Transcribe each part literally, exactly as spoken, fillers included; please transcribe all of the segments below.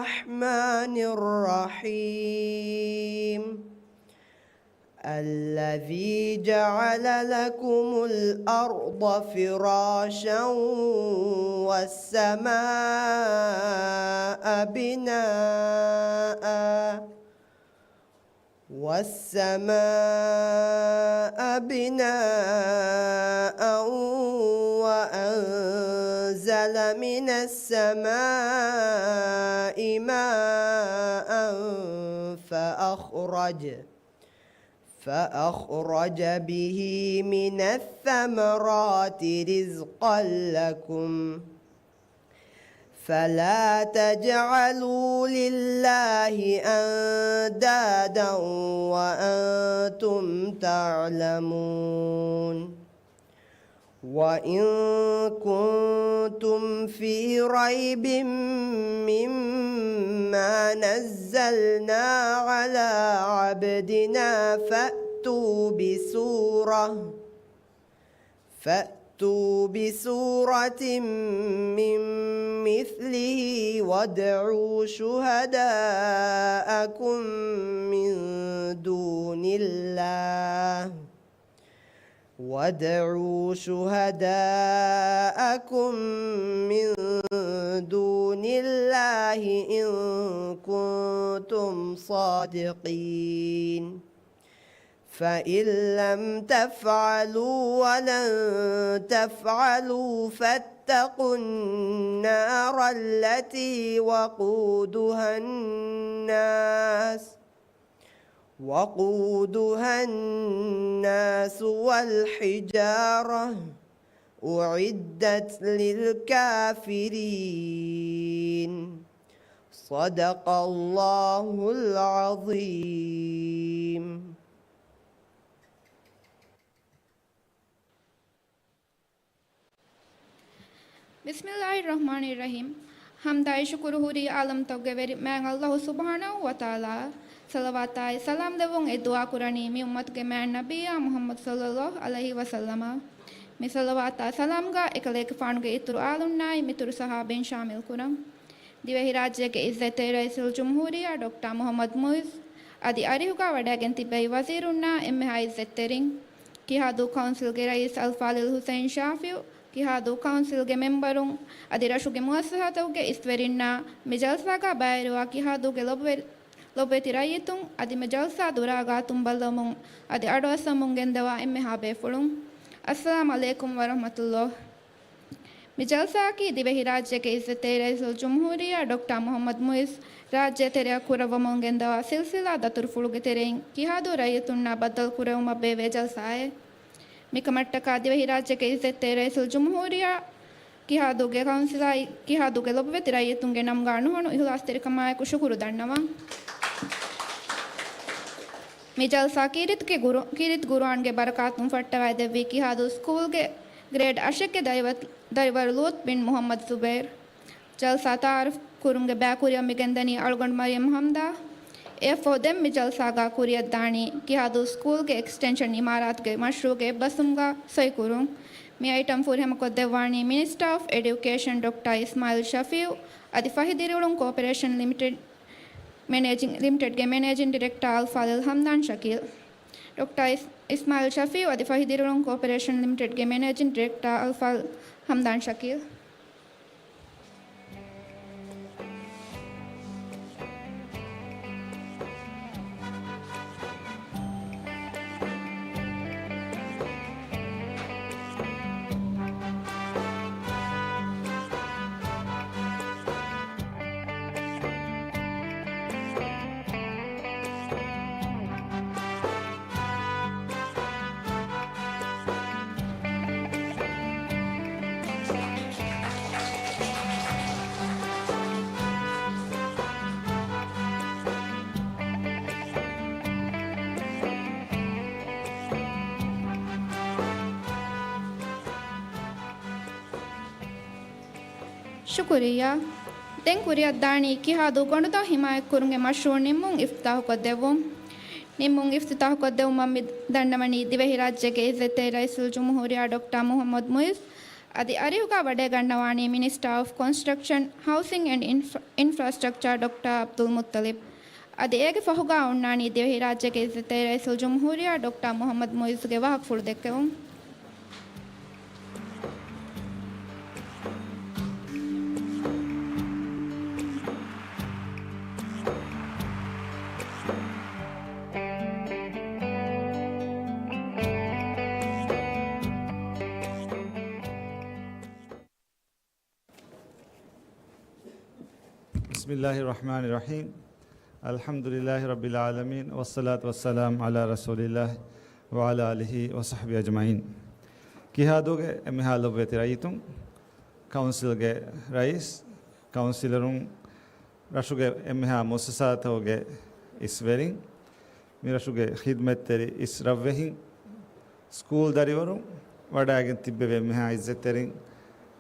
الرحمن الرحيم. الذي جعل لكم الأرض فراشا والسماء بناء، والسماء بناء، وأنزل من السماء ماء فأخرج، فأخرج به من الثمرات رزقا لكم، فلا تجعلوا لله أندادا وأنتم تعلمون. وإن كنتم في ريب مما نزلنا على عبدنا فأتوا بسورة، فأتوا بسورة من مثله وادعوا شهداءكم من دون الله، وادعوا شهداءكم من دون الله إن كنتم صادقين. فإن لم تفعلوا ولن تفعلوا فاتقوا النار التي وقودها الناس، وقودها الناس والحجارة، أعدت للكافرين. صدق الله العظيم. ބިސްމިއްލާހިއްރަޙްމާނިއްރަޙީމް. ޙަމްދާއި ޝުކުރު ހުރީ ޢާލަމްތަކުގެ ވެރި މާތް ﷲ ސުބްޙާނަހޫ ވަތަޢާލާއަށް. ޞަލަވާތާއި ސަލާމް ދެއްވުން އެ ދުޢާ ކުރަނީ މި އުއްމަތުގެ މާތް ނަބިއްޔާ މުޙައްމަދު ޞައްލައްލާހު ޢަލައިހި ވަސައްލަމަށް. މި ޞަލަވާތާ ސަލާމްގާ އެކަލޭގެފާނުގެ އިތުރު އާލުންނާއި މިތުރު ޞަޙާބީން ޝާމިލް ކުރަން. ދިވެހިރާއްޖޭގެ ޢިއްޒަތްތެރި ރައީސުލްޖުމްހޫރިއްޔާ ޑޮކްޓާ މުޙައްމަދު މުޢިއްޒު އަދި އަރިހުގާ ވަޑައިގެން ތިއްބެވި ވަޒީރުންނާ އެންމެހާ ޢިއްޒަތްތެރިން، ކިހާދޫ ކައުންސިލްގެ ރައީސް އަލްފާޟިލް ޙުސައިން ޝާފިޢު، ކިހާދޫ ކައުންސިލްގެ މެމްބަރުން އަދި ރަށުގެ މުއައްސަސާތަކުގެ އިސްވެރިންނާ މި ޖަލްސާގާ ބައިވެރިވާ ކިހާދޫގެ ލޮބުވެ-، ލޮބުވެތި ރައްޔިތުން އަދި މި ޖަލްސާ ދުރާގާ ތުނބަލަމުން އަދި އަޑުއައްސަމުން ގެންދަވާ އެންމެހާ ބޭފުޅުން. އައްސަލާމް ޢަލައިކުމް ވަރަޙްމަތުﷲ. މި ޖަލްސާއަކީ ދިވެހިރާއްޖޭގެ ޢިއްޒަތްތެރި ރައީސުލްޖުމްހޫރިއްޔާ ޑޮކްޓާ މުޙައްމަދު މުޢިއްޒު ރާއްޖެ ތެރެއަށް ކުރައްވަމުން ގެންދަވާ ސިލްސިލާ ދަތުރުފުޅުގެ ތެރެއިން ކިހާދޫ ރައްޔިތުންނާ ބައްދަލު ކުރެވުމަށް ބޭއްވޭ ޖަލްސާއެއް. މިކަމަށްޓަކާ ދިވެހިރާއްޖޭގެ ޢިއްޒަތްތެރި ރައީސުލްޖުމްހޫރިއްޔާ ކިހާދޫގެ ކައުންސިލާއި ކިހާދޫގެ ލޮބުވެތި ރައްޔިތުންގެ ނަމުގާ ނުހަނު އިޚްލާޞްތެރިކަމާއެކު ޝުކުރު ދަންނަވަން. މި ޖަލްސާ ކީރިތިގެ ގުރު-، ކީރިތި ގުރުއާންގެ ބަރަކާތުން ފައްޓަވައިދެއްވީ ކިހާދޫ ސްކޫލްގެ ގްރޭޑް އަށެއްގެ ދަރިވަ-، ދަރިވަރު ލޫޠް ބިން މުޙައްމަދު ޒުބައިރު. ޖަލްސާ ތަޢާރަފް ކުރުމުގެ ބައިކުރިއަށް މި ގެންދަނީ އަޅުގަނޑު މަރިޔަމް ޙަމްދާ. އެއަށްފަހު ދެން މި ޖަލްސާގާ ކުރިއަށްދާނީ ކިހާދޫ ސްކޫލްގެ އެކްސްޓެންޝަން އިމާރާތުގެ މަޝްރޫޢުގެ އެއްބަސްވުމުގާ ސޮއިކުރުން. މި އައިޓަމް ފުރިހަމަކޮށްދެއްވާނީ މިނިސްޓާ އޮފް އެޑިއުކޭޝަން ޑޮކްޓާ އިސްމާޢީލް ޝަފީޢު އަދި ފަހި ދިރިއުޅުން ކޯޕަރޭޝަން ލިމިޓެޑް މެނޭޖިން، ލިމިޓެޑްގެ މެނޭޖިން ޑިރެކްޓާ އަލްފާޟިލް ޙަމްދާން ޝަކީލް. ޑޮކްޓާ އިސް-، އިސްމާޢީލް ޝަފީޢު އަދި ފަހި ދިރިއުޅުން ކޯޕަރޭޝަން ލިމިޓެޑްގެ މެނޭޖިން ޑިރެކްޓާ އަލްފާޟިލް ޙަމްދާން ޝަކީލް. ޝުކުރިއްޔާ. ދެން ކުރިއަށްދާނީ ކިހާދޫ ގޮނޑުދޮށް ހިމާޔަތްކުރުމުގެ މަޝްރޫޢު ނިންމުން އިފްތިތާޙުކޮށްދެއްވުން. ނިންމުން އިފްތިތާޙުކޮށްދެއްވުމަށް މި ދަންނަވަނީ ދިވެހިރާއްޖޭގެ ޢިއްޒަތްތެރި ރައީސުލްޖުމްހޫރިއްޔާ ޑޮކްޓާ މުޙައްމަދު މުޢިއްޒު އަދި އަރިހުގަ ވަޑައިގަންނަވާނީ މިނިސްޓާ އޮފް ކޮންސްޓްރަކްޝަން، ހައުސިން އެންޑް އިންފްރާ-، އިންފްރާސްޓްރަކްޗާ ޑޮކްޓާ އަބްދުލް މުއްޠަލިބް. އަދި އޭގެ ފަހުގަ އޮންނާނީ ދިވެހިރާއްޖޭގެ އިއްޒަތްތެރި ރައީސުލްޖުމްހޫރިއްޔާ ޑޮކްޓާ މުޙައްމަދު މުޢިއްޒުގެ ވާހަކަފުޅު ދެއްކެވުން. بسم الله الرحمن الرحيم. الحمد لله رب العالمين، والصلاة والسلام على رسول الله وعلى آله وصحبه أجمعين. ކިހާދޫގެ އެންމެހާ ލޮބުވެތި ރައްޔިތުން، ކައުންސިލްގެ ރައީސް، ކައުންސިލަރުން، ރަށުގެ އެންމެހާ މުއައްސަސާތަކުގެ އިސްވެރިން، މިރަށުގެ ޚިދްމަތްތެރި އިސް ރަށްވެހިން، ސްކޫލް ދަރިވަރުން، ވަޑައިގެން ތިއްބެވި އެންމެހާ އިއްޒަތްތެރިން،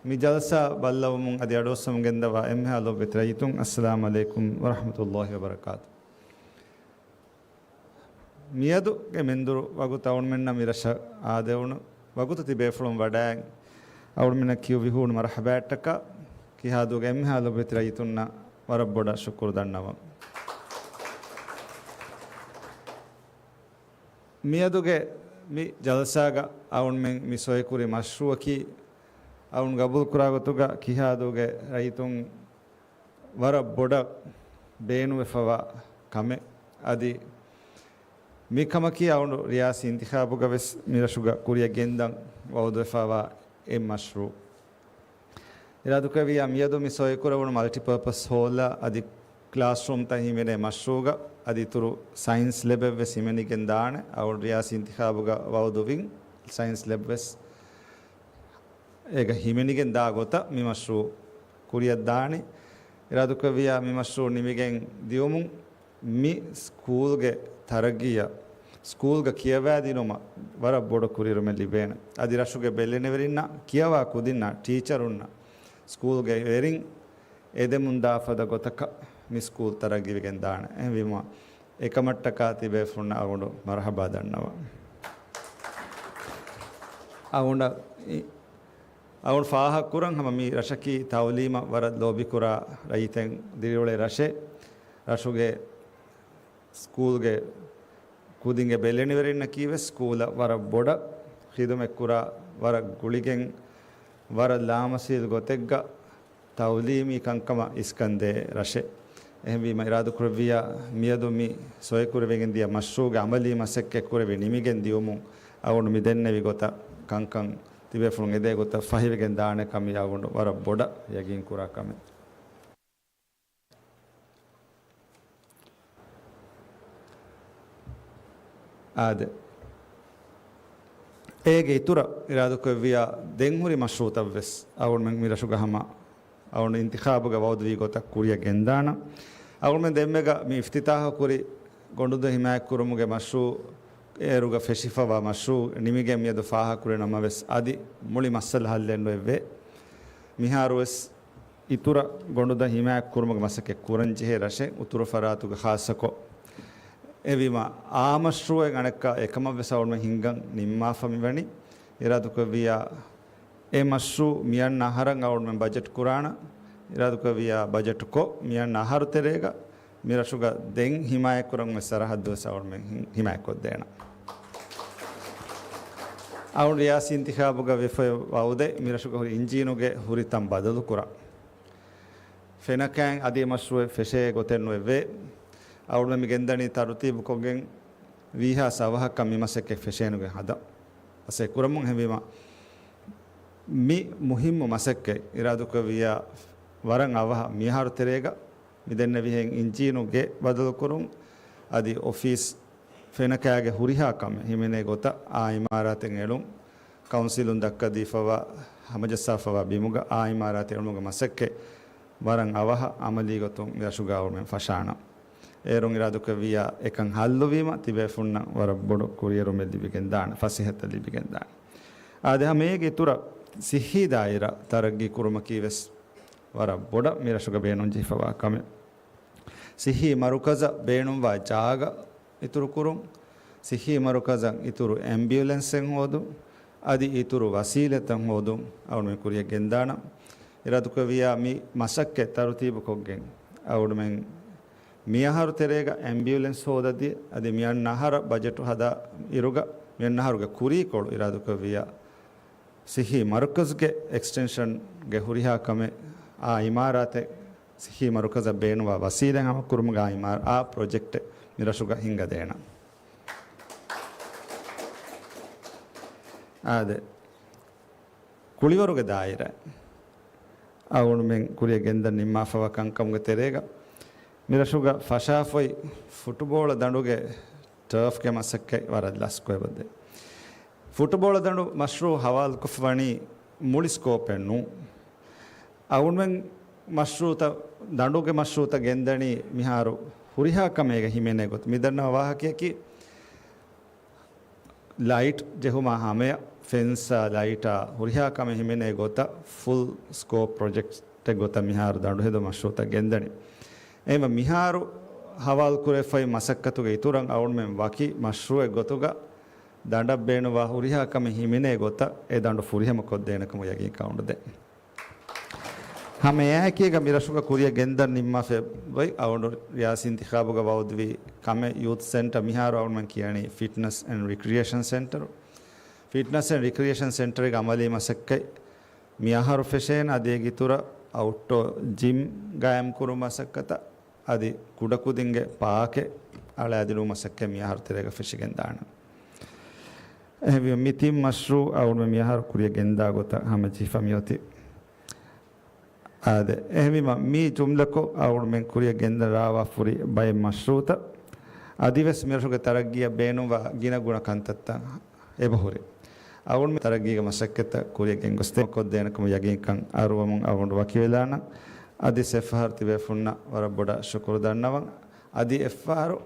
މި ޖަލްސާ ބައްލަވަމުން އަދި އަޑުއައްސަމުން ގެންދަވާ އެންމެހާ ލޮބުވެތި ރައްޔިތުން، އައްސަލާމް ޢަލައިކުމް ވަރަޙްމަތުﷲި ވަބަރަކާތު. މިއަދުގެ މެންދުރު ވަގުތު އަޅުމެންނަށް މި ރަށަށް އާދެވުނު ވަގުތު ތިބޭފުޅުން ވަޑައި، އަޅުމެންނަށް ކިޔު ވިހޫނު މަރުޙަބާއަށްޓަކާ، ކިހާދޫގެ އެންމެހާ ލޮބުވެތި ރައްޔިތުންނަށް ވަރަށް ބޮޑަށް ޝުކުރު ދަންނަވަން. މިއަދުގެ މި ޖަލްސާގަ އަޅުމެން މި ސޮއިކުރި މަޝްރޫޢަކީ، އަޅުން ގަބޫލުކުރާ ގޮތުގަ ކިހާދޫގެ ރައްޔިތުން ވަރަށް ބޮޑަށް ބޭނުންވެފަވާ ކަމެއް. އަދި މި ކަމަކީ އަޅުން ރިޔާސީ އިންތިޚާބުގަ ވެސް މިރަށުގަ ކުރިއަށް ގެންދަން ވައުދުވެފަވާ އެއް މަޝްރޫޢު. އިރާދަކުރެއްވިއްޔާ މިއަދު މި ސޮއިކުރެވުނު މަލްޓިޕާޕަސް ހޯލަށް އަދި ކްލާސްރޫމްތައް ހިމެނޭ މަޝްރޫޢުގަ އަދި އިތުރު ސައިންސް ލެބެއްވެސް ހިމެނިގެން ދާނެ. އަޅުން ރިޔާސީ އިންތިޚާބުގަ ވައުދުވިން ސައިންސް ލެބްވެސް އޭގަ ހިމެނިގެން ދާ ގޮތަށް މި މަޝްރޫޢު ކުރިއަށް ދާނީ. އިރާދަކުރެއްވިއްޔާ މި މަޝްރޫޢު ނިމިގެން ދިޔުމުން މި ސްކޫލްގެ ތަރައްގީއަށް، ސްކޫލްގަ ކިޔަވާދިނުމަށް ވަރަށް ބޮޑު ކުރިއެރުމެއް ލިބޭނެ. އަދި ރަށުގެ ބެލެނިވެރިންނަށް، ކިޔަވާ ކުދިންނަށް، ޓީޗަރުންނަށް، ސްކޫލްގެ ވެރިން އެދެމުންދާ ފަދަ ގޮތަކަށް މި ސްކޫލް ތަރައްގީވެގެން ދާނެ. އެހެންވީމަ، އެކަމަށްޓަކާ ތިބޭފުޅުންނަށް އަޅުގަނޑު މަރުޙަބާ ދަންނަވަން. އަޅުގަނޑަށް، އަޅުގަނޑު ފާހަގަކުރަން ހަމަ މި ރަށަކީ ތައުލީމަށް ވަރަށް ލޯބިކުރާ ރައްޔިތެއް ދިރިއުޅޭ ރަށެއް. ރަށުގެ ސްކޫލްގެ ކުދިންގެ ބެލެނިވެރިންނަކީ ވެސް ސްކޫލަށް ވަރަށް ބޮޑަށް ޚިދުމަތްކުރާ، ވަރަށް ގުޅިގެން، ވަރަށް ލާމަސީލް ގޮތެއްގަ ތައުލީމީ ކަންކަމަށް އިސްކަންދޭ ރަށެއް. އެހެންވީމަ އިރާދަކުރެއްވިއްޔާ މިއަދު މި ސޮއިކުރެވިގެން ދިޔަ މަޝްރޫޢުގެ ޢަމަލީ މަސައްކަތް ކުރެވި ނިމިގެން ދިޔުމުން އަޅުގަނޑު މި ދެންނެވި ގޮތަށް ކަންކަން ތިބޭފުޅުން އެދޭ ގޮތަށް ފަހިވެގެން ދާނެ ކަމީ އަޅުގަނޑު ވަރަށް ބޮޑަށް ޔަގީންކުރާ ކަމެއް. އާދެ، އޭގެ އިތުރަށް އިރާދަކުރެއްވިއްޔާ ދެން ހުރި މަޝްރޫޢުތައް ވެސް އަޅުގަނޑުމެން މި ރަށުގަ ހަމަ އަޅުގަނޑު އިންތިޚާބުގަ ވައުދުވީ ގޮތަށް ކުރިއަށް ގެންދާނަން. އަޅުގަނޑުމެން ދެންމެގަ މި އިފްތިތާޙު ކުރި ގޮނޑުދޮށް ހިމާޔަތްކުރުމުގެ މަޝްރޫޢު އޭރުގަ ފެށިފަވާ މަޝްރޫޢު ނިމިގެން މިއަދު ފާހަގަކުރި ނަމަވެސް، އަދި މުޅި މައްސަލަ ޙައްލެއް ނުވެއްވޭ. މިހާރުވެސް އިތުރަށް ގޮނޑުދަށް ހިމާޔަތްކުރުމުގެ މަސައްކަތް ކުރަންޖެހޭ ރަށެއް އުތުރު ފަރާތުގަ ޚާއްޞަކޮށް. އެވީމަ، އާ މަޝްރޫޢެއް އަނެއްކާ އެކަމަށްވެސް އަޅުގަނޑުމެން ހިންގަން ނިންމާފަ މިވަނީ. އިރާދަކުރެއްވިއްޔާ، އެ މަޝްރޫޢު މިއަންނަ އަހަރަށް އަޅުގަނޑުމެން ބަޖެޓް ކުރާނަން. އިރާދަކުރެއްވިއްޔާ، ބަޖެޓްކޮށް، މިއަންނަ އަހަރު ތެރޭގަ މިރަށުގަ ދެން ހިމާޔަތްކުރަން އޮތް ސަރަހައްދުވެސް އަޅުގަނޑުމެން ހި-، ހިމާޔަތްކޮށްދޭނަން. އަޅުގަނޑު ރިޔާސީ އިންތިޚާބުގަ ވެފައި ވައުދެއް މިރަށުގަ ހުރި އިންޖީނުގެ ހުރިތަން ބަދަލުކުރާ. ފެނަކައިން އަދި މަޝްރޫޢެއް ފެށޭ ގޮތެއް ނުވެއްވޭ. އަޅުގަނޑު މި ގެންދަނީ ތަރުތީބުކޮށްގެން ވީހާސް އަވަހަކަށް މި މަސައްކަތް ފެށޭނުގެ ހަދަ މަސައްކަތް ކުރަމުން. އެހެންވީމަ، މި މުހިއްމު މަސައްކަތް އިރާދަކުރެއްވިއްޔާ ވަރަށް އަވަހަށް މިއަހަރު ތެރޭގަ މި ދެންނެވިހެން އިންޖީނު ގެ ބަދަލުކުރުން، އަދި އޮފީސް ފެނަކައިގެ ހުރިހާ ކަމެއް ހިމެނޭ ގޮތަށް އާ އިމާރާތެއް އެޅުން، ކައުންސިލުން ދައްކަދީފަވާ ހަމަޖައްސާފަވާ ބިމުގަ އާ އިމާރާތެއް އެޅުމުގެ މަސައްކަތް ވަރަށް އަވަހަށް އަމަލީ ގޮތުން މި ރަށުގަ އަޅުގަނޑުމެން ފަށާނަން. އޭރުން އިރާދަކުރެއްވިއްޔާ އެކަން ހައްލުވީމަ ތިބޭފުންނަށް ވަރަށް ބޮޑު ކުރިއެރުމެއް ލިބިގެންދާނެ، ފަސޭހަތައް ލިބިގެންދާނެ. އާދެ، ހަމަ އޭގެ އިތުރަށް ސިއްހީ ދާއިރާ ތަރައްގީ ކުރުމަކީ ވެސް ވަރަށް ބޮޑަށް މި ރަށުގަ ބޭނުންޖެހިފަވާ ކަމެއް. ސިއްހީ މަރުކަޒަށް ބޭނުންވާ ޖާގަ އިތުރުކުރުން، ސިއްހީ މަރުކަޒަށް އިތުރު އެމްބިއުލެންސެއް ހޯދުން، އަދި އިތުރު ވަސީލަތްތައް ހޯދުން އަޅުގަނޑުމެން ކުރިއަށް ގެންދާނަން. އިރާދަކުރެއްވިއްޔާ މި މަސައްކަތް ތަރުތީބުކޮށްގެން އަޅުގަނޑުމެން މިއަހަރު ތެރޭގަ އެމްބިއުލެންސް ހޯދަދިޔަ، އަދި މިއަންނަ އަހަރަށް ބަޖެޓު ހަދާ އިރުގަ މިއަންނަ އަހަރުގެ ކުރީކޮޅު އިރާދަކުރެއްވިއްޔާ ސިއްހީ މަރުކަޒުގެ އެކްސްޓެންޝަންގެ ހުރިހާ ކަމެއް އާ އިމާރާތެއް، ސިއްހީ މަރުކަޒަށް ބޭނުންވާ ވަސީލަތް ހަމަކުރުމުގަ އާ އިމާރާ، އާ ޕްރޮޖެކްޓެއް މިރަށުގަ ހިންގަދޭނަން. އާދެ، ކުޅިވަރުގެ ދާއިރާ އަޅުގަނޑުމެން ކުރިއަށް ގެންދަން ނިންމާފަވާ ކަންކަމުގެ ތެރޭގަ މިރަށުގަ ފަށާފައި ފުޓުބޯޅަ ދަނޑުގެ ޓާފްގެ މަސައްކަތް ވަރަށް ލަސްކޮށް އެބަދޭ. ފުޓުބޯޅަ ދަނޑު މަޝްރޫއު ހަވާލުކޮށްފަ ވަނީ މުޅި ސްކޯޕެއް ނޫން. އަޅުގަނޑުމެން މަޝްރޫއުތައް، ދަނޑުގެ މަޝްރޫއުތައް ގެންދަނީ މިހާރު ހުރިހާ ކަމެއްގަ ހިމެނޭ ގޮތަށް. މި ދަންނަވާ ވާހަކަޔަކީ، ލައިޓް ޖެހުމާ ހަމަޔަށް، ފެންސާ ލައިޓާ ހުރިހާ ކަމެއް ހިމެނޭ ގޮތަށް ފުލް ސްކޯޕް ޕްރޮޖެކްޓެއް ގޮތަށް މިހާރު ދަނޑުހެދު މަޝްރޫއުތައް ގެންދަނީ. އެހެންވެ މިހާރު ހަވާލުކުރެވިފައި މަސައްކަތުގެ އިތުރަށް އަޅުގަނޑުމެން ވަކި މަޝްރޫއެއް ގޮތުގަ ދަނޑަށް ބޭނުންވާ ހުރިހާ ކަމެއް ހިމެނޭ ގޮތަށް އެ ދަނޑު ފުރިހަމަ ކޮށްދޭނެ ކަމަށް ޔަގީންކަން އުނދަގޫވޭ. ހަމަ އެއާއެކީގަ މިރަށުގަ ކުރިއަށް ގެންދަން ނިންމާފައި އޮތް އަޅުގަނޑު ރިޔާސީ އިންތިޚާބުގަ ވައުދުވި ކަމެއް ޔޫތު ސެންޓަރ، މިހާރު އަޅުގަނޑުމެން ކިޔަނީ ފިޓްނަސް އެންޑް ރިކްރިއޭޝަން ސެންޓަރު. ފިޓްނަސް އެންޑް ރިކްރިއޭޝަން ސެންޓަރގެ އަމަލީ މަސައްކަތް މިއަހަރު ފެށޭނެ. އަދި އޭގެ އިތުރަށް އައުޓްޑޯ ޖިމް ގާއިމް ކުރުމަށް މަސައްކަތަށް އަދި ކުޑަކުދިންގެ ޕާކެއް އަޅާދިނުމަށް މަސައްކަތް މިއަހަރު ތެރޭގަ ފެށިގެންދާނެ. އެހެންވީމަ މި ތިން މަޝްރޫއު އަޅުގަނޑުމެން މިއަހަރު ކުރިއަށް ގެންދާ ގޮތަށް ހަމަޖެހިފަ މިއޮތީ. އާދެ، އެހެންވީމަ މި ޖުމްލަކޮށް އަޅުގަނޑުމެން ކުރިއަށް ގެންދަރާވާ ފުރި ބައެއް މަޝްރޫއުތައް އަދިވެސް މިރަށުގެ ތަރައްގީއަށް ބޭނުންވާ ގިނަ ގުނަ ކަންތައްތައް އެބަހުރި. އަޅުގަނޑު ތަރައްގީގެ މަސައްކަތްތައް ކުރިއަށް ގެންގޮސްދޭ ކޮށްދޭނެކަމަށް ޔަގީންކަން އަރުވަމުން އަޅުގަނޑު ވަކިވެލާނަން. އަދި އެއްފަހަރު ތިބޭފުންނަށް ވަރަށް ބޮޑަށް ޝުކުރު ދަންނަވަން. އަދި އެއްފަހަރު،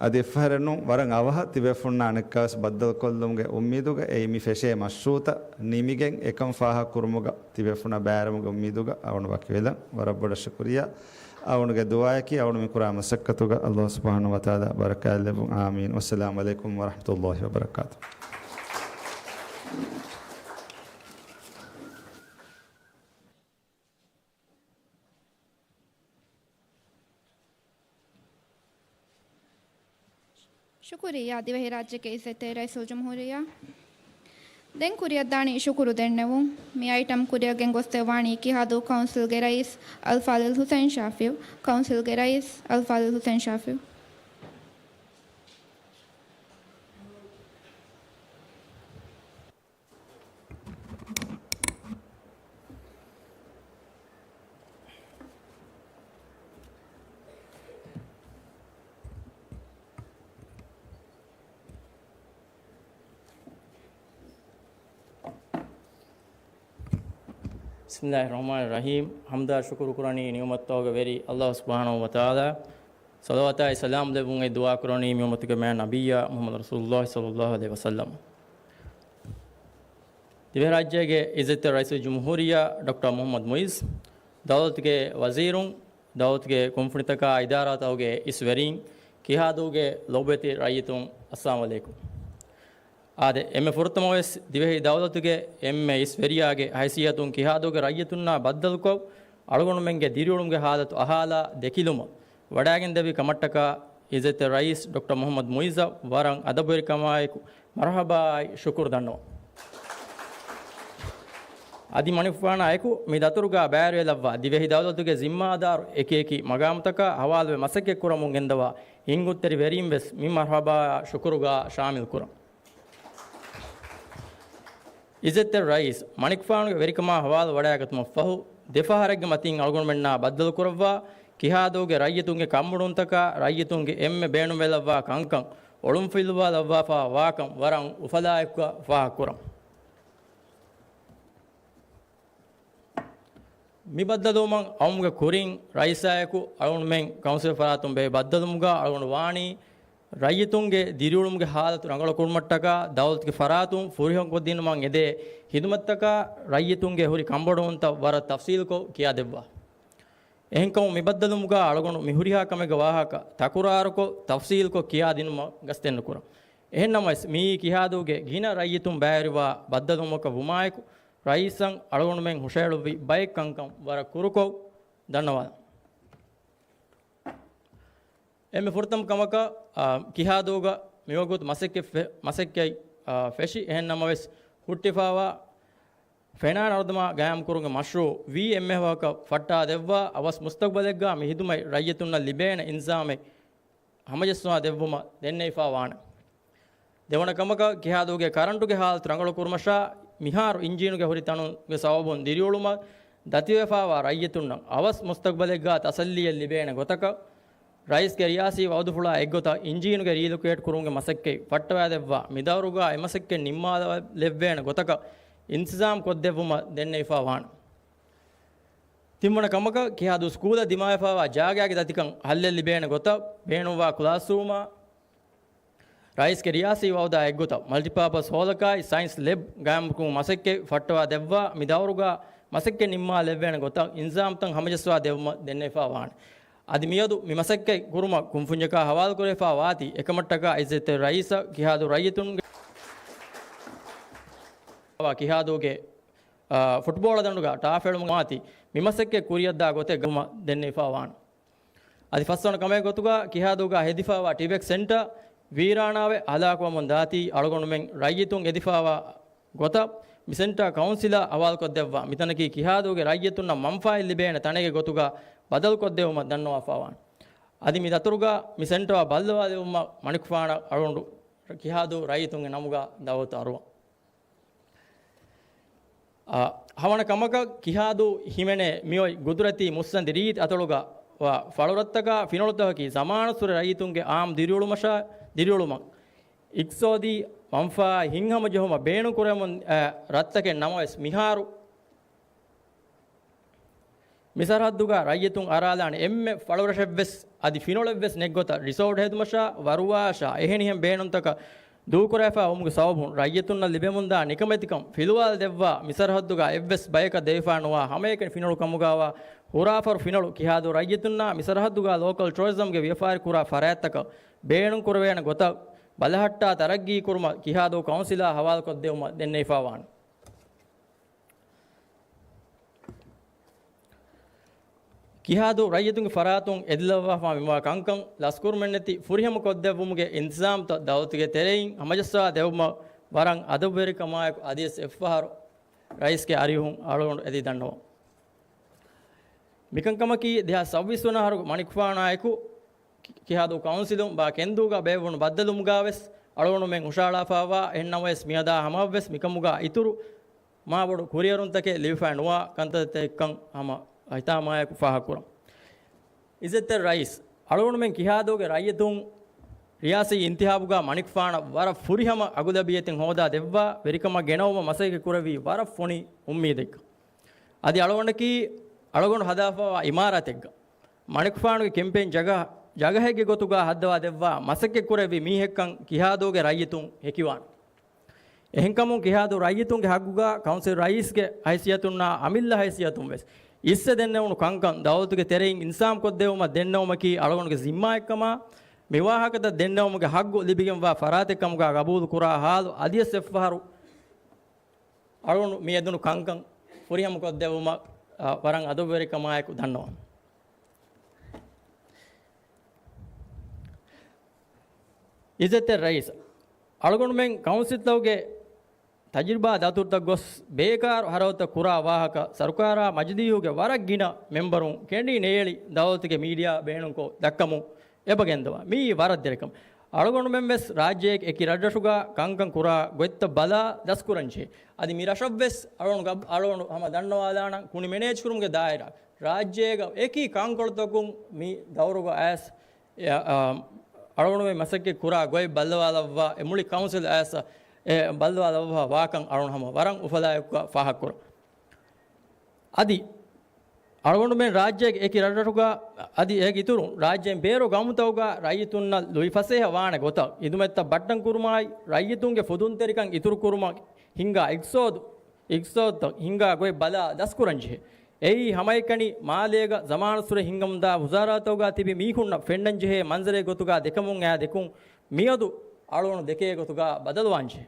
އަދި އެއްފަހަރެއް ނޫން، ވަރަށް އަވަހަށް ތިބޭފުންނާ އަނެއްކާވެސް ބައްދަލުކޮށްލުމުގެ އުއްމީދުގަ އެއީ މި ފެށޭ މަޝްރޫއުތައް ނިމިގެން އެކަން ފާހަގަކުރުމުގަ ތިބޭފުންނާ ބައިވެރިވުމުގެ އުއްމީދުގަ އަޅުގަނޑު ވަކިވެލަން. ވަރަށް ބޮޑަށް ޝުކުރިއްޔާ. އަޅުގަނޑުގެ ދުޢާއަކީ އަޅުގަނޑު މި ކުރާ މަސައްކަތުގަ ﷲ ސުބްޙާނަހޫ ވަތަޢާލާ ބަރަކާތްލެއްވުން. އާމީން. ވައްސަލާމު ޢަލައިކުމް ވަރަޙްމަތުﷲ ވަބަރަކާތުހު. ޝުކުރިއްޔާ ދިވެހިރާއްޖޭގެ އިއްޒަތްތެރި ރައީސުލްޖުމްހޫރިއްޔާ. ދެން ކުރިއަށްދާނީ ޝުކުރު ދެންނެވުން. މި އައިޓަމް ކުރިއަށް ގެންގޮސްދެއްވާނީ ކިހާދޫ ކައުންސިލްގެ ރައީސް އަލްފާޟިލް ޙުސައިން ޝާފިޢު. ކައުންސިލްގެ ރައީސް އަލްފާޟިލް ޙުސައިން ޝާފިޢު. بسم الله الرحمن الرحيم. ޙަމްދާ ޝުކުރު ކުރަނީ ނިޢުމަތްތަކުގެ ވެރި ﷲ ސުބްޙާނަހޫ ވަތަޢާލާ. ޞަލަވާތާއި ސަލާމް ލެއްވުން އެ ދުޢާ ކުރަނީ މި އުއްމަތުގެ މާތް ނަބިއްޔާ މުޙައްމަދު ރަސޫލުﷲ ޞައްލަﷲ ޢަލައިހި ވަސައްލަމް. ދިވެހިރާއްޖޭގެ އިއްޒަތްތެރި ރައީސުލްޖުމްހޫރިއްޔާ ޑޮކްޓަރ މުޙައްމަދު މުޢިއްޒު، ދައުލަތުގެ ވަޒީރުން، ދައުލަތުގެ ކުންފުނިތަކާ އިދާރާތަކުގެ އިސް ވެރީން، ކިހާދޫގެ ލޮބުވެތި ރައްޔިތުން، އައްސަލާމު ޢަލައިކުމް. އާދެ، އެންމެ ފުރަތަމަވެސް ދިވެހި ދައުލަތުގެ އެންމެ އިސް ވެރިޔާގެ ހައިސިއްޔަތުން ކިހާދޫގެ ރައްޔިތުންނާ ބައްދަލުކޮށް، އަޅުގަނޑުމެންގެ ދިރިއުޅުމުގެ ހާލަތު އަހާލާ ދެކިލުމަށް ވަޑައިގެންދެވި ކަމަށްޓަކާ އިއްޒަތްތެރި ރައީސް ޑޮކްޓަރ މުޙައްމަދު މުޢިއްޒަށް ވަރަށް އަދަބުވެރިކަމާއެކު މަރުޙަބާއާއި ޝުކުރު ދަންނަވަން. އަދި މަނިކުފާނާއެކު މި ދަތުރުގަ ބައިވެރިވެލައްވާ ދިވެހި ދައުލަތުގެ ޒިންމާދާރު އެކިއެކި މަގާމުތަކާ ހަވާލުވެ މަސައްކަތްކުރަމުން ގެންދަވާ ހިންގުންތެރި ވެރީން ވެސް މި މަރުޙަބާއާ ޝުކުރުގަ ޝާމިލް ކުރަން. އިއްޒަތްތެރި ރައީސް، މަނިކުފާނުގެ ވެރިކަމާ ހަވާލު ވަޑައިގަތުމަށްފަހު، ދެފަހަރެއްގެ މަތިން އަޅުގަނޑުމެންނާ ބައްދަލުކުރައްވާ، ކިހާދޫގެ ރައްޔިތުންގެ ކަންބޮޑުވުންތަކާ ރައްޔިތުންގެ އެންމެ ބޭނުންވެލައްވާ ކަންކަން އޮޅުންފިލުވާލައްވާފާ ވާކަން ވަރަށް އުފަލާއެކުގަ ފާހަގަކުރަން. މި ބައްދަލުވުމަށް އައުމުގެ ކުރިން ރައީސާއެކު އަޅުގަނޑުމެން ކައުންސިލް ފަރާތުން ބެހޭ ބައްދަލުވުމުގަ އަޅުގަނޑު ވާނީ، ރައްޔިތުންގެ ދިރިއުޅުމުގެ ހާލަތު ރަނގަޅުކުރުމަށްޓަކާ ދައުލަތުގެ ފަރާތުން ފުރިހަމަކޮށްދިނުމަށް އެދޭ ހިދުމަތްތަކާ ރައްޔިތުންގެ ހުރި ކަންބޮޑުވުންތައް ވަރަށް ތަފްސީލުކޮށް ކިޔާދެއްވާ. އެހެންކަމުން މި ބައްދަލުވުމުގަ އަޅުގަނޑު މި ހުރިހާ ކަމެއްގެ ވާހަކަ ތަކުރާރުކޮށް، ތަފްސީލުކޮށް ކިޔާދިނުމަށް ގަސްތެއްނުކުރަން. އެހެންނަމަވެސް، މިއީ ކިހާދޫގެ ގިނަ ރައްޔިތުން ބައިވެރިވާ ބައްދަލުވުމަކަށް ވުމާއެކު، ރައީސަށް އަޅުގަނޑުމެން ހުށަހެޅުއްވި ބައެއް ކަންކަން ވަރަށް ކުރުކޮށް ދަންނަވާލަން. އެންމެ ފުރަތަމަ ކަމަކަށް، އާ، ކިހާދޫގަ މިވަގުތު މަސައްކަތް ފެ-، މަސައްކަތް، އާ، ފެށި. އެހެން ނަމަވެސް، ހުއްޓިފާވާ ފެނާން އަރަދަމާ ގާއިމްކުރުމުގެ މަޝްރޫއު ވީ އެމްއެފް ވާހަކަ ފައްޓާ ދެއްވާ، އަވަސް މުސްތަގްބަލެއްގަ މި ހިދުމަތް ރައްޔިތުންނަށް ލިބޭނެ އިންތިޒާމެއް ހަމަޖައްސަވާ ދެއްވުމަށް ދެންނެވިފާ ވާނެ. ދެވަނަ ކަމަކަށް، ކިހާދޫގެ ކަރަންޓުގެ ހާލަތު ރަނގަޅު ކުރުމަށާ، މިހާރު އިންޖީނުގެ ހުރި ތަނުގެ ސަބަބުން ދިރިއުޅުމަށް ދަތިވެފާވާ ރައްޔިތުންނަށް އަވަސް މުސްތަގްބަލެއްގަ ތަސައްލީއެއް ލިބޭނެ ގޮތަކަށް، ރައީސްގެ ރިޔާސީ ވައުދުފުޅާ އެއްގޮތަށް އިންޖީނުގެ ރީލޮކޭޓް ކުރުމުގެ މަސައްކަތް ފައްޓަވާދެއްވާ، މިދައުރުގަ އެ މަސައްކަތް ނިންމާލައްވޭނެ ގޮތަކަށް އިންތިޒާމް ކޮށްދެއްވުމަށް ދެންނެވިފާ ވާނެ. ތިންވަނަ ކަމަކަށް، ކިހާދޫ ސްކޫލަށް ދިމާވެފާވާ ޖާގައިގެ ދަތިކަން ހައްލެއް ލިބޭނެ ގޮތަށް ބޭނުންވާ ކްލާސްރޫމާ، ރައީސްގެ ރިޔާސީ ވައުދާ އެއްގޮތަށް މަލްޓިޕާޕަސް ހޯލަކާއި ސައިންސް ލެބް ގާއިމްކުރުމުގެ މަސައްކަތް ފައްޓަވާ ދެއްވާ، މި ދައުރުގަ މަސައްކަތް ނިންމާލެއްވޭނެ ގޮތަށް އިންތިޒާމްތައް ހަމަޖައްސަވާ ދެއްވުމަށް ދެންނެވިފާ ވާނެ. އަދި މިއަދު މި މަސައްކަތް ކުރުމަށް ކުންފުންޏަކާ ހަވާލުކުރެވިފާ ވާތީ، އެކަމަށްޓަކާ އިއްޒަތްތެރި ރައީސަށް ކިހާދޫ ރައްޔިތުންގެ، ކިހާދޫގެ، އާ، ފުޓްބޯޅަ ދަނޑުގަ ޓާފް އެޅުމުގެ މާތި މި މަސައްކަތް ކުރިއަށްދާ ގޮތެއް ގަމަށް ދެންނެވިފާ ވާނެ. އަދި ފަސްވަނަ ކަމެއް ގޮތުގަ ކިހާދޫގަ ހެދިފާވާ ޓީބެކް ސެންޓަރ ވީރާނާވެ ހަލާކުވަމުން ދާތީ އަޅުގަނޑުމެން ރައްޔިތުން އެދިފާވާ ގޮތަށް މި ސެންޓަރ ކައުންސިލަށް ހަވާލުކޮށްދެއްވާ މިތަނަކީ ކިހާދޫގެ ރައްޔިތުންނަށް މަންފާއެއް ލިބޭނެ ތަނެއްގެ ގޮތުގަ ބަދަލުކޮށްދެއްވުމަށް ދަންނަވާފާވާނެ. އަދި މި ދަތުރުގަ މި ސެންޓަރ ބައްލަވާލެވުމަށް މަނިކުފާނަށް އަޅުގަނޑު ކިހާދޫ ރައްޔިތުންގެ ނަމުގަ ދައުވަތު އަރުވަން. އާ، ހަވަނަ ކަމަކަށް ކިހާދޫ ހިމެނޭ މިއޮތް ގުދުރަތީ މުއްސަނދި ރީތި އަތޮޅުގަ ވާ ފަޅުރަށްތަކާ ފިނޮޅުތަކަކީ ޒަމާނުއްސުރެ ރައްޔިތުންގެ އާއްމު ދިރިއުޅުމަށާ، ދިރިއުޅުމަށް އިޤްތިޞާދީ މަންފާއާއި ހިތްހަމަޖެހުމަށް ބޭނުންކުރެވެމުން އައި ރަށްތަކެއް ނަމަވެސް، މިހާރު މި ސަރަހައްދުގަ ރައްޔިތުން އަރާލާނެ އެންމެ ފަޅުރަށެއްވެސް އަދި ފިނޮޅެއްވެސް ނެތްގޮތަށް ރިސޯޓް ހެދުމަށާ، ވަރުވާށާ އެހެނިހެން ބޭނުންތަކަށް ދޫކުރެވިފާ ވުމުގެ ސަބަބުން ރައްޔިތުންނަށް ލިބެމުންދާ ނިކަމެތިކަން ފިލުވާލަދެއްވާ، މި ސަރަހައްދުގަ އެއްވެސް ބަޔަކަށް ދެވިފާ ނުވާ ހަމައެކަނި ފިނޮޅު ކަމުގައިވާ ހުރާފަރު ފިނޮޅު ކިހާދޫ ރައްޔިތުންނާ މި ސަރަހައްދުގަ ލޯކަލް ޓޫރިޒަމްގެ ވިޔަފާރި ކުރާ ފަރާތްތަކަށް ބޭނުންކުރެވޭނެ ގޮތަށް ބަލަހައްޓާ ތަރައްގީ ކުރުމަށް ކިހާދޫ ކައުންސިލާ ހަވާލުކޮށްދެވުމަށް ދެންނެވިފާ ވާނެ. ކިހާދޫ ރައްޔިތުންގެ ފަރާތުން އެދިލައްވާފާ މިވާ ކަންކަން ލަސްކުރުމެއްނެތި ފުރިހަމަ ކޮށްދެއްވުމުގެ އިންތިޒާމްތައް ދައުލަތުގެ ތެރެއިން ހަމަޖައްސާ ދެއްވުމަށް ވަރަށް އަދަބުވެރިކަމާއެކު އަދިވެސް އެއްފަހަރު ރައީސްގެ އަރިހުން އަޅުގަނޑު އެދި ދަންނަވަން. މިކަންކަމަކީ ދެހާސް ސައްބީސް ވަނަ އަހަރު މަނިކުފާނާއެކު ކި-، ކިހާދޫ ކައުންސިލުން ބާ ކެންދޫގަ ބޭއްވުނު ބައްދަލުވުމުގަވެސް އަޅުގަނޑުމެން ހުށަހަޅާފާވާ، އެހެންނަމަވެސް މިއަދާ ހަމައަށްވެސް މިކަމުގަ އިތުރު މާބޮޑު ކުރިއެރުންތަކެއް ލިބިފައެއް ނުވާ ކަންތައްތަކެއްކަން ހަމަ ހިތާމައާއެކު ފާހަގަކުރަން. އިއްޒަތްތެރި ރައީސް، އަޅުގަނޑުމެން ކިހާދޫގެ ރައްޔިތުން ރިޔާސީ އިންތިހާބުގަ މަނިކުފާނަށް ވަރަށް ފުރިހަމަ އަގުލަބިއްޔަތެއް ހޯދާ ދެއްވާ ވެރިކަމަށް ގެނައުމަށް މަސައްކަތް ކުރެއްވީ ވަރަށް ފޮނި އުއްމީދެއްގަ. އަދި އަޅުގަނޑަކީ އަޅުގަނޑު ހަދާފައިވާ އިމާރާތެއްގަ މަނިކުފާނުގެ ކެމްޕޭން ޖަގަ-، ޖަގަހެއްގެ ގޮތުގަ ހައްދަވާ ދެއްވާ މަސައްކަތް ކުރެއްވި މީހެއްކަން ކިހާދޫގެ ރައްޔިތުން ހެކިވާނެ. އެހެންކަމުން ކިހާދޫ ރައްޔިތުންގެ ހައްގުގަ ކައުންސިލް ރައީސްގެ ހައިސިއްޔަތުންނާ އަމިއްލަ ހައިސިއްޔަތުން ވެސް އިއްސެ ދެންނެވުނު ކަންކަން ދައުލަތުގެ ތެރެއިން އިންސާމްކޮށްދެވުމަށް ދެންނެވުމަކީ އަޅުގަނޑުގެ ޒިންމާއެއްކަމާ، މިވާހަކަތައް ދެންނެވުމުގެ ހައްގު ލިބިގެންވާ ފަރާތެއްކަމުގަ ގަބޫލުކުރާ ހާލު އަދިވެސް އެއްފަހަރު އަޅުގަނޑު މި އެދުނު ކަންކަން ފުރިހަމަކޮށްދެއްވުމަށް، އަ، ވަރަށް އަދަބުވެރިކަމާއެކު ދަންނަވަން. އިއްޒަތްތެރި ރައީސް، އަޅުގަނޑުމެން ކައުންސިލްތަކުގެ ތަޖުރިބާ ދަތުރުތައް ގޮސް ބޭކާރު ހަރަދުތައް ކުރާ ވާހަކަ ސަރުކާރާ މަޖިލީހުގެ ވަރަށް ގިނަ މެމްބަރުން ކެނޑި ނޭޅި ދައުލަތުގެ މީޑިއާ ބޭނުންކޮށް ދައްކަމުން އެބަ ގެންދަވާ. މިއީ ވަރަށް ދެރަކަމެއް. އަޅުގަނޑުމެން ވެސް ރާއްޖޭގެ އެކި ރަށްރަށުގަ ކަންކަން ކުރާ ގޮތްތައް ބަލާ ދަސްކުރަންޖެހޭ. އަދި މި ރަށަށްވެސް އަޅުގަނޑު ގަ-، އަޅުގަނޑު ހަމަ ދަންނަވާލާނަން ކުނި މެނޭޖްކުރުމުގެ ދާއިރާ ރާއްޖޭގަ އެކި ކަންކޮޅުތަކުން މި ދައުރުގަ އައިސް އެ، އަ، އަޅުގަނޑުމެން މަސައްކަތް ކުރާ ގޮތް ބައްލަވާލައްވާ، އެ މުޅި ކައުންސިލް އައިސް އެ ބައްލަވާލައްވާ ވާކަން އަޅުގަނޑު ހަމަ ވަރަށް އުފަލާއެކު ފާހަގަކުރަން. އަދި އަޅުގަނޑުމެން ރާއްޖޭގެ އެކި ރަށްރަށުގަ އަދި އޭގެ އިތުރުން ރާއްޖޭން ބޭރު ގައުމުތަކުގަ ރައްޔިތުންނަށް ލުއިފަސޭހަ ވާނެ ގޮތަށް ހިދުމަތްތައް ބައްޓަން ކުރުމާއި، ރައްޔިތުންގެ ފުދުންތެރިކަން އިތުރު ކުރުމަށް ހިންގާ އިޤްތިޞާދު، އިޤްތިޞާދުތައް ހިންގާ ގޮތް ބަލާ ދަސްކުރަންޖެހޭ. އެއީ ހަމައެކަނި މާލޭގަ ޒަމާނުއްސުރެ ހިންގަމުންދާ ވުޒާރާތަކުގަ ތިބި މީހުންނަށް ފެންނަންޖެހޭ މަންޒަރެއް ގޮތުގަ ދެކެމުން އައި ދެކުން، މިއަދު އަޅުގަނޑު ދެކޭ ގޮތުގަ ބަދަލުވާންޖެހޭ.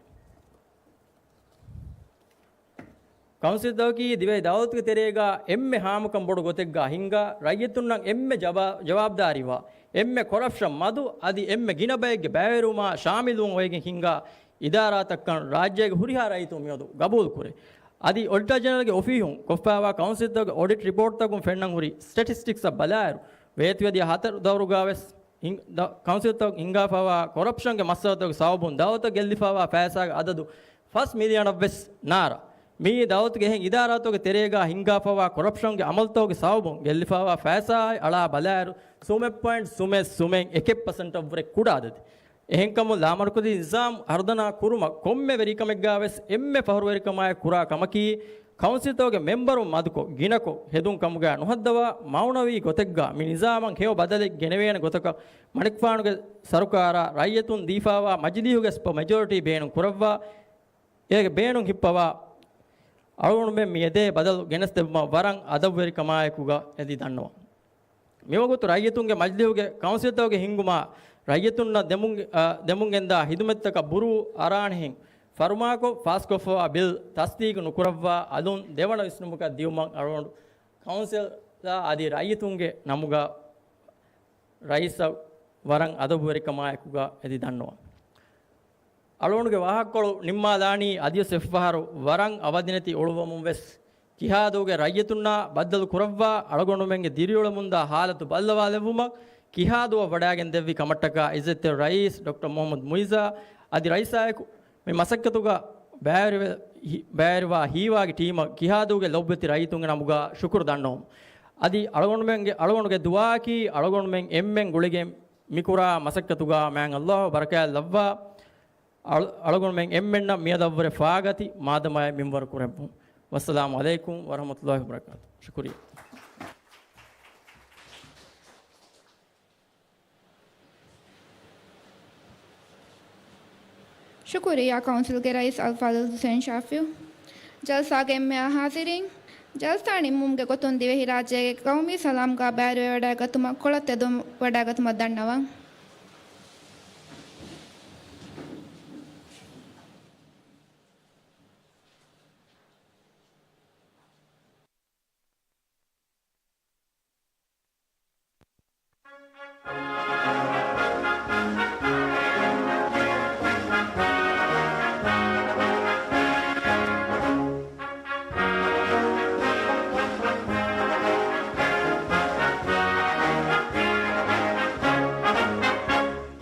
ކައުންސިލްތަކަކީ ދިވެހި ދައުލަތުގެ ތެރޭގަ އެންމެ ހާމަކަން ބޮޑު ގޮތެއްގަ ހިންގާ، ރައްޔިތުންނަށް އެންމެ ޖަވާ-، ޖަވާބުދާރީވާ، އެންމެ ކޮރަޕްޝަން މަދު، އަދި އެންމެ ގިނަ ބައެއްގެ ބައިވެރިވުމާ ޝާމިލުވުން އޮވެގެން ހިންގާ އިދާރާތައްކަން ރާއްޖޭގެ ހުރިހާ ރައްޔިތުން މިއަދު ގަބޫލުކުރޭ. އަދި އޮޑިޓަރ ޖެނެރަލްގެ އޮފީހުން ކޮށްފައިވާ ކައުންސިލްތަކުގެ އޮޑިޓް ރިޕޯޓްތަކުން ފެންނަން ހުރި ސްޓެޓިސްޓިކްސްއަށް ބަލާއިރު، ވޭތުވެދިޔަ ހަތަރު ދައުރުގަ ވެސް ހިން-، ދަ-، ކައުންސިލްތަކުން ހިންގާފައިވާ ކޮރަޕްޝަންގެ މައްސަލަތަކުގެ ސަބަބުން ދައުލަތަށް ގެއްލިފައިވާ ފައިސާގެ އަދަދު ފަސް މިލިއަނަށް ވެސް ނާރާ. މިއީ ދައުލަތުގެ އެހެން އިދާރާތަކުގެ ތެރޭގަ ހިންގާފައިވާ ކޮރަޕްޝަންގެ އަމަލުތަކުގެ ސަބަބުން ގެއްލިފައިވާ ފައިސާއާއި އަޅާ ބަލާއިރު، ސުމެއް ޕޮއިންޓް ސުމެއް ސުމެއް އެކެއް ޕަސެންޓަށްވުރެ ކުޑަ އަދަދެއް. އެހެންކަމުން، ލާމަރުކަޒީ ނިޒާމް ހަރުދަނާ ކުރުމަށް ކޮންމެ ވެރިކަމެއްގަ ވެސް އެންމެ ފަހުރުވެރިކަމާއެކު ކުރާ ކަމަކީ، ކައުންސިލްތަކުގެ މެމްބަރުން މަދުކޮށް، ގިނަކޮށް، ހެދުން ކަމުގަ ނުހައްދަވާ، މައުނަވީ ގޮތެއްގަ މި ނިޒާމަށް ހެޔޮ ބަދަލެއް ގެނެވޭނެ ގޮތަކަށް މަނިކުފާނުގެ ސަރުކާރާ ރައްޔިތުން ދީފައިވާ މަޖިލީހުގެ ސްޕަ މެޖޯރިޓީ ބޭނުން ކުރައްވާ، އޭގެ ބޭނުން ހިއްޕަވާ، އަޅުގަނޑުމެން މި އެދޭ ބަދަލު ގެނެސްދެއްވުމަށް ވަރަށް އަދަބުވެރިކަމާއެކުގަ އެދި ދަންނަވަން. މިވަގުތު ރައްޔިތުންގެ މަޖިލީހުގެ ކައުންސިލްތަކުގެ ހިންގުމާ، ރައްޔިތުންނަށް ދެމުން-، އަ، ދެމުންގެންދާ ހިދުމަތްތަކަށް ބުރޫ އަރާނެހެން ފަރުމާކޮށް ފާސްކޮށްފަވާ ބިލް ތަސްދީގު ނުކުރައްވާ އަލުން ދެވަނަ ވިސްނުމަކަށް ދިއުމަށް އަޅުގަނޑު ކައުންސިލްއާ އަދި ރައްޔިތުންގެ ނަމުގަ ރައީސަށް ވަރަށް އަދަބުވެރިކަމާއެކުގަ އެދި ދަންނަވަން. އަޅުގަނޑުގެ ވާހަކަކޮޅު ނިންމާލާނީ އަދިވެސް އެއްފަހަރު ވަރަށް އަވަދިނެތި އުޅުއްވަމުން ވެސް، ކިހާދޫގެ ރައްޔިތުންނާ ބައްދަލު ކުރައްވާ، އަޅުގަނޑުމެންގެ ދިރިއުޅެމުންދާ ހާލަތު ބައްލަވާލެއްވުމަށް ކިހާދޫއަށް ވަޑާގެން ދެއްވި ކަމަށްޓަކާ އިއްޒަތްތެރި ރައީސް ޑޮކްޓަރ މުހައްމަދު މުއިއްޒާ އަދި ރައީސާއެކު މި މަސައްކަތުގަ ބައިވެރިވެ-، ހި-، ބައިވެރިވާ ހީވާގި ޓީމަށް ކިހާދޫގެ ލޮބުވެތި ރައްޔިތުންގެ ނަމުގަ ޝުކުރު ދަންނަވަމުން. އަދި އަޅުގަނޑުމެންގެ، އަޅުގަނޑުގެ ދުޢާއަކީ އަޅުގަނޑުމެން އެންމެން ގުޅިގެން މިކުރާ މަސައްކަތުގަ މާތް ﷲ ބަރަކާތް ލައްވާ، އަޅު-، އަޅުގަނޑުމެން އެންމެންނަށް މިއަދަށްވުރެ ފާގަތި މާދަމާއެއް މިންވަރު ކުރެއްވުން. ވައްސަލާމު ޢަލައިކުމް ވަރަޙްމަތުﷲ ވަބަރަކާތު. ޝުކުރިއްޔާ. ޝުކުރިއްޔާ ކައުންސިލްގެ ރައީސް އަލްފާޟިލް ޙުސައިން ޝާފިޢު. ޖަލްސާގެ އެންމެ އާ ޙާޟިރީން، ޖަލްސާ ނިންމުމުގެ ގޮތުން ދިވެހިރާއްޖޭގެ ޤައުމީ ސަލާމްގާ ބައިވެރިވެވަޑައިގަތުމަށް ކޮޅަށް ތެދުން ވަޑައިގަތުމަށް ދަންނަވަން.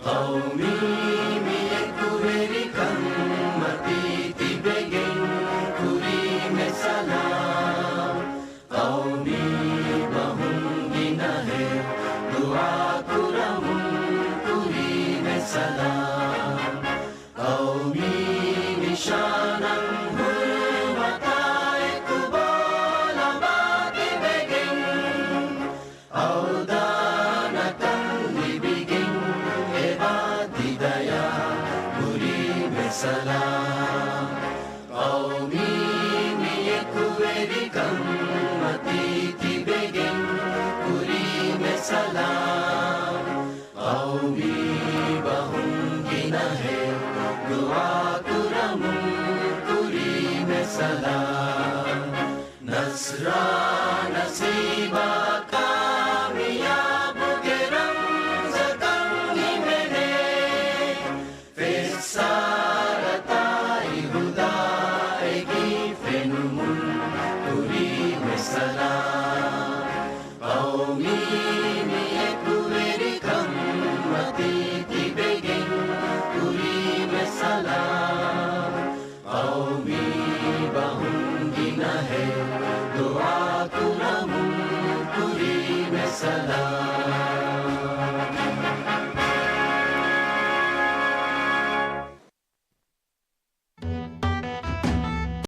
ޤައުމީ މިއެކުވެރިކަން މަތީ ތިބެގެން ކުރީމެ ސަލާމް. ޤައުމީ ބަހުން ގިނަހެއް ދުޢާކުރަމުން ކުރީމެ ސަލާމް. ޤައުމީ ނިޝާނަށް ހުރުމަތާއެކު ބޯލަބާ ތިބެގެން، އަވަދާނަކަން ލިބިގެން އެބާ ތިދަޔާ ކުރީމެ ސަލާމް. ޤައުމީ މިއެކުވެރިކަން މަތީ ތިބެގެން ކުރީމެ ސަލާމް. ޤައުމީ ބަހުން ގިނަހެއް ދުޢާކުރަމުން ކުރީމެ ސަލާމް. ނަޞްރާ ނަސީބާ ކާމިޔާބުގެ ރަމްޒަކަށް ހިމެނޭ. ފެއްސާރަތާއި ހުދާއެކީ ފެނުމުން ކުރީމެ ސަލާމް. ޤައުމީ މިއެކުވެރިކަން މަތީ ތިބެގެން ކުރީމެ ސަލާމް. ޤައުމީ ބަހުން ގިނަހެއް ދުޢާކުރަމުން ކުރީމެ ސަލާމް.